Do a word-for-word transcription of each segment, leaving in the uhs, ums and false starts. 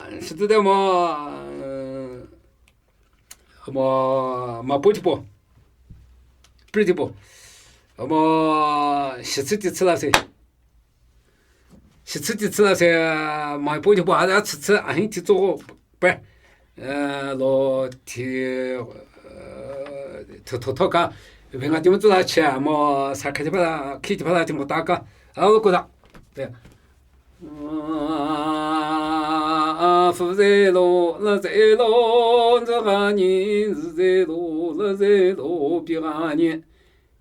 Shitsü de mo, mo, ma pu ti po. Pri ti po. Mo, shitsü ti tsü la se. Shitsü ti tsü la se, ma pu ti po, a tsü tsü, a hin ti tsü pe. Eh, lo ti, eh, to, to, to ka. Ve nga ti mo tsü la che, mo, sa ka ti pa la, ki ti pa la ti mo ta ka. A lo ko da. Te. A, fu ze lo, la ze lo, za ga ni, zi ze lo, la ze lo, pi ga ni.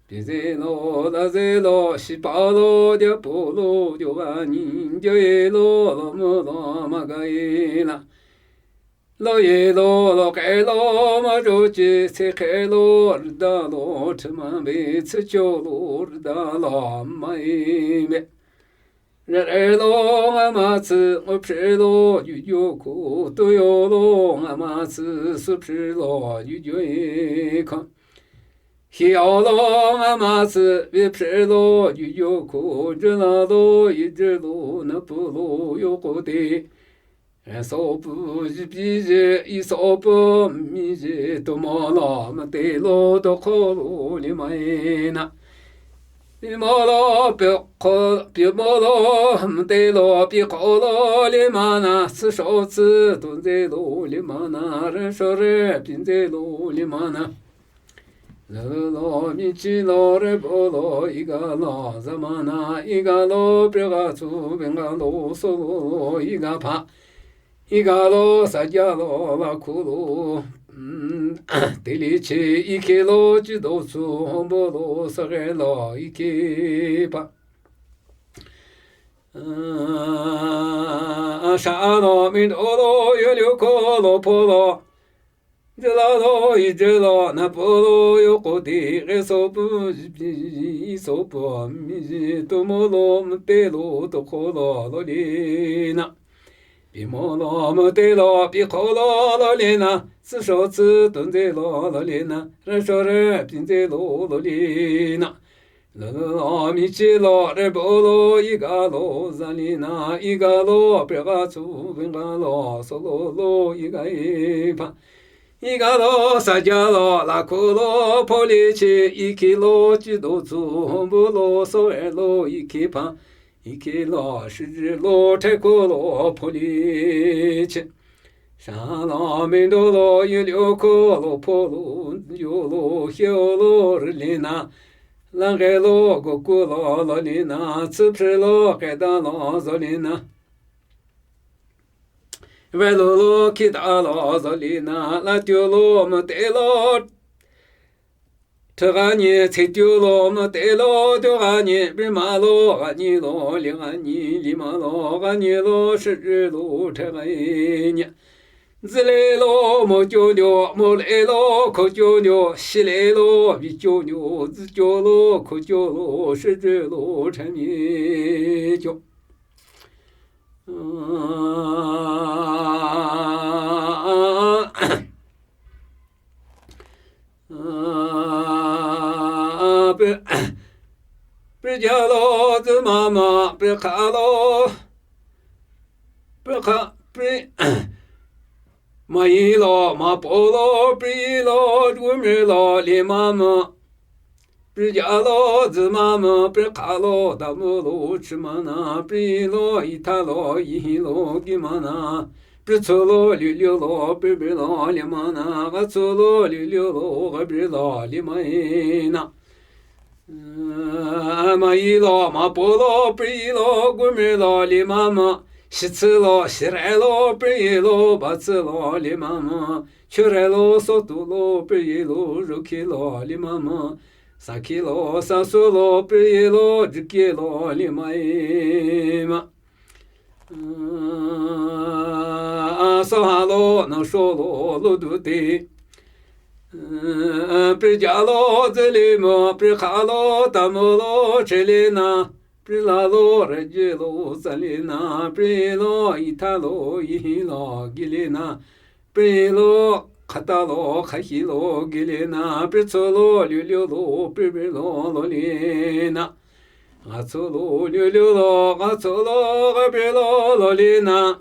Pi ze lo, la ze lo, shi pa lo, dia po lo, dio ga ni, dio ye lo, lo mo lo, ma ga ye la. Lo ye lo, lo ke lo, ma jo chi, se ke lo, ri da lo, chi ma be, chi cho lo, ri da lo, ma ye be. Re re lo, nga ma chi, ngo phre lo, yu yu ko, to yo lo, nga ma chi, su phre lo, yu yu ye ko. Hi yo lo, nga ma chi, vi phre lo, yu yu ko, je la lo, yi je lo, na pu lo, yo ko de. E so pu, ji pi je, i so pu, mi je, to mo lo, ma te lo, to ko lo, li ma ye na. Pi mo lo, pi ko, pi mo lo, ma te lo, pi ko lo, li ma na, si sho tsi, to ze lo, li ma na, re sho re, pi ze lo, li ma na. Lo lo lo, mi chi lo, re bo lo, i ga lo, za ma na, i ga lo, pe ga tsu, ben ga lo, so lo lo, i ga pa. I ga lo, sa ja lo, la ku lo. Mm, te li chi, i ke lo, chi do tsu, hon bo lo, sa ge lo, i ke pa. Ah, sha lo, mi do lo, yo liu ko lo, po lo. Je la lo, i je lo, na po lo, yo ko di, ge so pu, i so pu, mi ji, to mo lo, mo te lo, to ko lo, lo li na. Pi mo lo, mo te lo, pi ko lo, lo li na. Si sho tsi, to ze lo, lo li na. Re sho re, pi ze lo, lo li na. Lo lo lo, mi chi lo, re bo lo, i ga lo, za li na, i ga lo, pe ga tsu, ben ga lo, so lo lo, i ga i pa. I ga lo, sa ja lo, la ko lo, po li chi, i ki lo, chi do tsu, hon bo lo, so e lo, i ki pa. I ki lo, shi ji lo, te ko lo, po li chi. Sha lo, mi do lo, yu liu ko lo, po lo, yu lo, hiu lo, ri li na. La ge lo, go ku lo, lo li na. Tsi phri lo, ge da lo, zo li na. Ve lo lo, ki da lo, zo li na. La tiu lo, mo te lo. Te ga ni, tse tiu lo, mo te lo, tiu ga ni, bi ma lo, ga ni lo, li ga ni, li ma lo, ga ni lo, shi ji lo, te ga ni. Zi le lo, mo tiu tiu, mo le lo, ko tiu tiu, shi le lo, bi tiu tiu, zi tiu lo, ko tiu lo, shi ji lo, te ni tiu. Pe, pe ja lo, zi ma ma, pe kha lo, pe kha, pe, ma yi lo, ma po lo, pe yi lo, gu mi lo, li ma ma. Pri ja lo, zi ma ma, pri kha lo, da mo lo, chi ma na, pri lo, i tha lo, i hi lo, gi ma na. Pri tsu lo, liu liu lo, pri bri lo, li ma na. Ga tsu lo, liu liu lo, ga bri lo, li ma i na. Ma i lo, ma po lo, pri lo, gu mi lo, li ma ma. Shi tsi lo, shi re lo, pri lo, ba tsi lo, li ma ma. Chi re lo, so tu lo, pri lo, ru ki lo, li ma ma. Sa ki lo, sa su lo, pri lo, ji ki lo, li ma i ma. So ha lo, no so lo, lo du ti. Pri ja lo, zi li mo, pri kha lo, ta mo lo, chi li na. Pri la lo, re ji lo, za li na. Pri lo, i tha lo, i hi lo, gi li na. Pri lo, kha ta lo, kha hi lo, gi li na. Pri tsu lo, liu liu lo, pri bri lo, lo li na. Ga tsu lo, liu liu lo, ga tsu lo, ga bri lo, lo li na.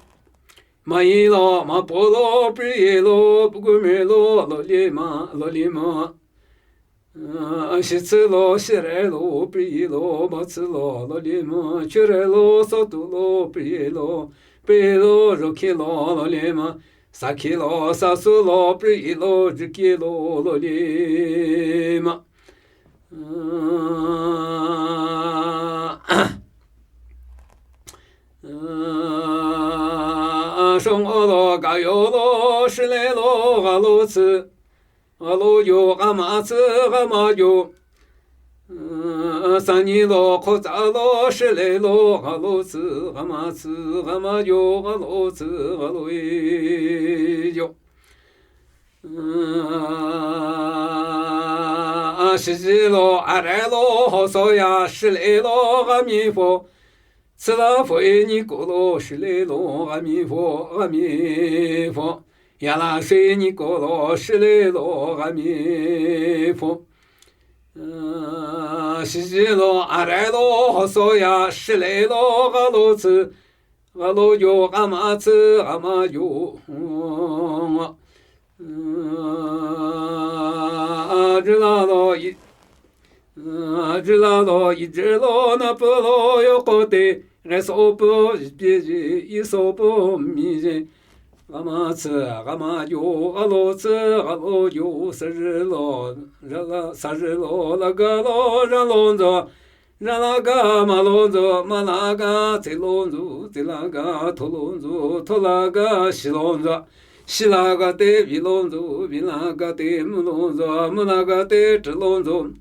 Mayi lo, mapo lo, priyi lo, pugumi lo, loli ma, loli ma. Shitsü lo, shire lo, priyi lo, batsü lo, loli ma. Chire lo, sotu lo, priyi lo, priyi lo, rokhi lo, loli ma. Sakhi lo, sasu lo, priyi lo, jiki lo, loli ma. Shong o lo, ga yo lo, shile lo, ga lo tsü, ga lo yo, ga ma tsü, ga ma yo. Sanyi lo, khotsa lo, shile lo, ga lo tsü, ga ma tsü, ga ma yo, ga lo tsü, ga lo yo. Shiji lo, are lo, hosoya, shile lo, ga mi fo. Tsüla fo e ni ko lo, shile lo, ga mi fo, ga mi fo. Yala shi ni ko lo, shile lo, ga mi fo. Shiji lo, are lo, hosoya, shile lo, ga lo tsü, ga lo yo, ga ma tsü, ga ma yo. Jila lo, i, jila lo, i jilo, na pu lo, yo ko te, re so pu, ji pi ji, i so pu, mi ji. Ga ma tsü, ga ma yo, ga lo tsü, ga lo yo, sa ji lo, ja la, sa ji lo, la ga lo, ja lo nzo. Ja la ga ma lo nzo, ma la ga tse lo nzo, tse la ga tho lo nzo, tho la ga shi lo nzo, shi la ga te vi lo nzo, vi la ga te mu lo nzo, mu la ga te tri lo nzo,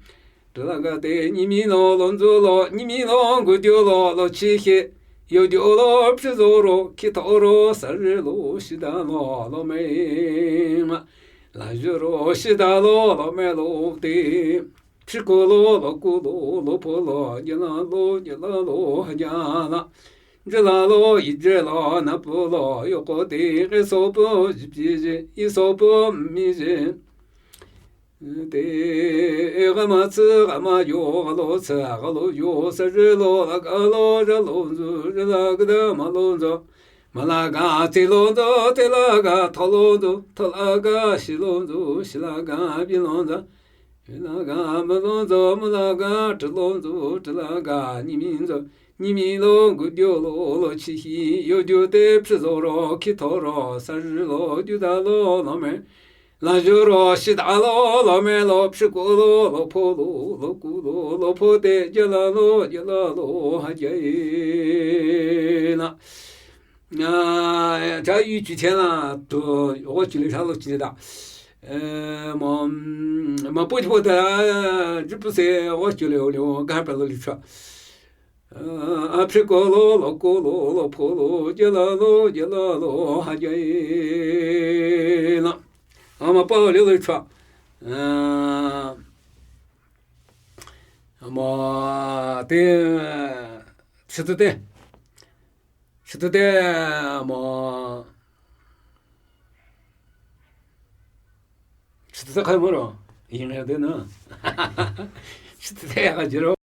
tri la ga te ni mi lo lo nzo lo, ni mi lo gu dio lo, lo chi hie, yo dio lo pri zo ro, ki tho ro, sa ji lo, shi da lo, lo me ma, la ji ro, shi da lo, lo me lo te. Phiko lo, lo ku lo, lo pho lo, ja la lo, ja la lo, ha ja la. Ja la lo, i ja la, na pu lo, yo ko te, re so pu, ji pi ji, i so pu, mi ji. Te, ga ma tsü, ga ma yo, ga lo tsü, ga lo yo, sa ji lo, la ga lo, ja lo nzo, ja la ga da, ma lo nzo. Ma la ga tse lo nzo, tse la ga tho lo nzo, tho la ga shi lo nzo, shi la ga bi lo nzo. Shi la ga mu lo nzo, mu la ga tri lo nzo, tri la ga ni mi nzo. Ni mi lo gu dio lo, lo chi hi, yo dio te pri zo ro, ki tho ro, sa ji lo, ju da lo, lo me. La ji ro, shi da lo, lo me lo, phiko lo, lo pho lo, lo ku lo, lo pho te, ja la lo, ja la lo, ha ja i la. Aa, cha yu chi chen la, to, o chi le cha lo chi da. Aa, ma, ma po chi po da, ji pu se, o chi le o le, o ga pa lo li cha. Aa, phiko lo, lo ku lo, lo pho lo, ja la lo, ja la lo, ha ja i la. Aa, ma pa lo li lo cha. Aa, ma te, chi tu te. Chi tu te, ma, chi tu te kha mo ro. Yin ya de na. Chi tu te ya ka ji ro.